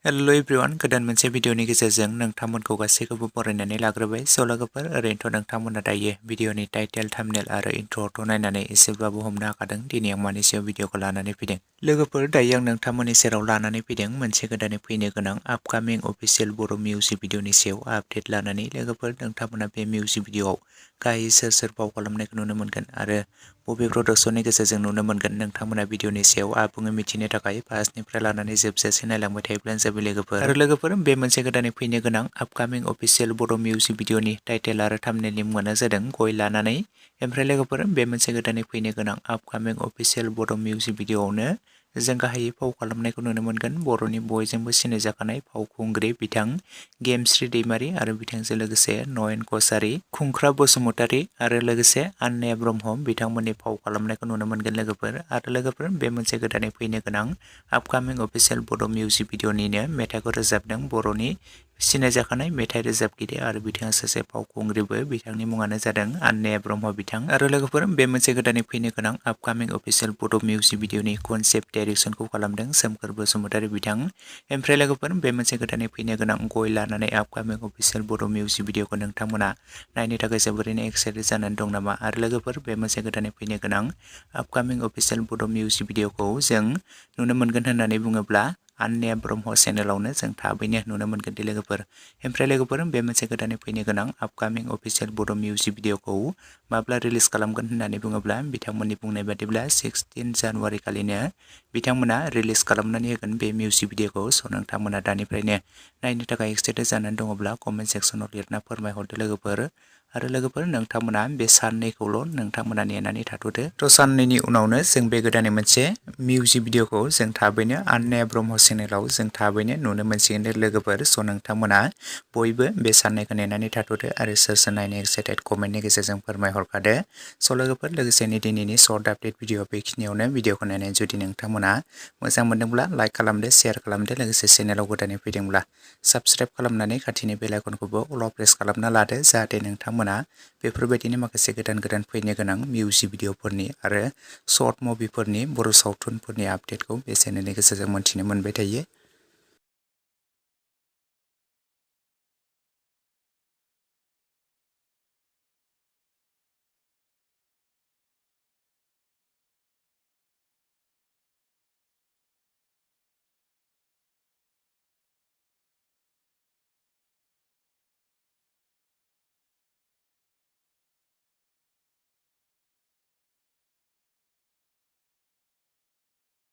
Hello everyone गोदान मोनसे भिडिअनि गेजेरजों नोंथांमोनखौ गासैखौबो बरायनानै लाग्रोबाय स' लोगोफोर ओरैनोथ' नोंथांमोना दायो भिडिअनि टाइटेल थाम्बनेल आरो इन्ट्र'खौ नायनानै एसेब्लाबो हमनो हाखादों दिनै आं मानि सायाव भिडिअखौ लानानै फैदों। लोगोफोर दायो आं नोंथांमोननि सेराव लानानै फैदों मोनसे गोदानै फैनो गोनां आपकामिं अफिसियेल बर' मिउजिक भिडिअनि सायाव आपडेट लानानै। लोगोफोर नोंथांमोना बे मिउजिक भिडिअआव गाहाय सोर फाव खालामनायखौ नुनो मोनगोन आरो बबे प्रडाक्शननि गेजेरजों नुनो मोनगोन नोंथांमोना भिडिअनि सायाव आबुङै मिथिनो थाखाय फार्स्टनिफ्राय लानानै जोबजासिम नायलांबाय थायोब्लानो जाबाय लोगोफोर। आरो लोगोफोर बे मोनसे गोदानै फैनो गोनां आपकामिं अफिसियेल बर' मिउजिक भिडिअनि टाइटेल आरो थाम्बनेलनि मुङानो जादों गय लानानै। ओमफ्राय लोगोफोर बे मोनसे गोदानै फैनो गोनां आपकामिं अफिसियेल बर' मिउजिक भिडिअआवनो जों गाहायै फाव खालामनायखौ नुनो मोनगोन बर'नि बयजोंबो सिनायजाखानाय फावखुंग्रि बिथां गेमस्रि दैमारी आरो बिथांजों लोगोसे नयन कछारी, खुंख्रा बसुमतारी आरो लोगोसे आन्नाया ब्रह्म बिथांमोननि फाव खालामनायखौ नुनो मोनगोन लोगोफोर। आरो लोगोफोर बे मोनसे गोदानै फैनो गोनां आपकामिं अफिसियेल बर' मिउजिक भिडिअनिनो मेथाइखौ रोजाबदों बर'नि सिनायजाखानाय मेथाइ रोजाबगिरि आरो बिथाङा सासे फावखुंग्रिबो बिथांनि मुङानो जादों आन्नाया ब्रह्म बिथां। आरो लोगोफोर बे मोनसे गोदानै फैनो गोनां आपकामिं अफिसियेल बर' मिउजिक भिडिअनि कनसेप्ट डाइरेक्सनखौ खालामदों सोमखोर बसुमतारी बिथां। ओमफ्राय लोगोफोर बे मोनसे गोदानै फैनो गोनां गय लानानै आपकामिं अफिसियेल बर' मिउजिक भिडिअखौ नोंथांमोना नायनो थाखाय जोबोरैनो एक्साइटेड जानानै दं नामा? आरो लोगोफोर बे मोनसे गोदानै फैनो गोनां आपकामिं अफिसियेल बर' मिउजिक भिडिअखौ जों नुनो मोनगोन होननानै बुङोब्ला आन्नाया ब्रह्म चेनेलावनो जों थाबैनो नुनो मोनगोन दि लोगोफोर। ओमफ्राय लोगोफोर बे मोनसे गोदानै फैनो गोनां आपकामिं अफिसियेल बर' मिउजिक भिडिअखौ माब्ला रिलिज खालामगोन होननानै बुङोब्ला बिथांमोननि बुंनाय बादिब्ला 16 जानुवारि खालिनो बिथांमोना रिलिज खालामनानै होगोन बे मिउजिक भिडिअखौ। स' नोंथांमोना दानिफ्रायनो नायनो थाखाय एक्साइटेड जानानै दङब्ला कमेन्ट सेक्सनाव लिरना फोरमायहरदो लोगोफोर। आरो लोगोफोर नोंथांमोना बे साननैखौल' नोंथांमोना नेनानै थाथ'दो। थ' साननैनि उनावनो जों बे गोदानै मोनसे मिउजिक भिडिअखौ जों थाबैनो आन्नाया ब्रह्म चेनेलाव जों थाबैनो नुनो मोनसिगोन लोगोफोर। स' नोंथांमोना बयबो बे साननैखौ नेनानै थाथ'दो आरो सोर नायनो एक्साइटेड कमेन्टनि गेजेरजों फोरमायहरखादो। स' लोगोफोर लोगोसेनो दिनैनि सर्ट आपडेट भिडिअ बेखिनियावनो भिडिअखौ नायनानै जुदि नोंथांमोना मोजां मोनदोंब्ला लाइक खालामदो, शेयार खालामदो, लोगोसे चेनेलाव गोदानै फैदोंब्ला साबस्क्राइब खालामनानै खाथिनि बेल आइकनखौबो अलाव प्रेस खालामना लादो जाहाथे नोंथांमोना बेफोरबायदिनो माखासे गोदान फैनो गोनां मिउजिक भिडिअफोरनि आरो सर्ट मुभिफोरनि बर' सावथुनफोरनि आपडेटखौ बे चेनेलनि गेजेरजों मोन्थिनो मोनबाय थायो।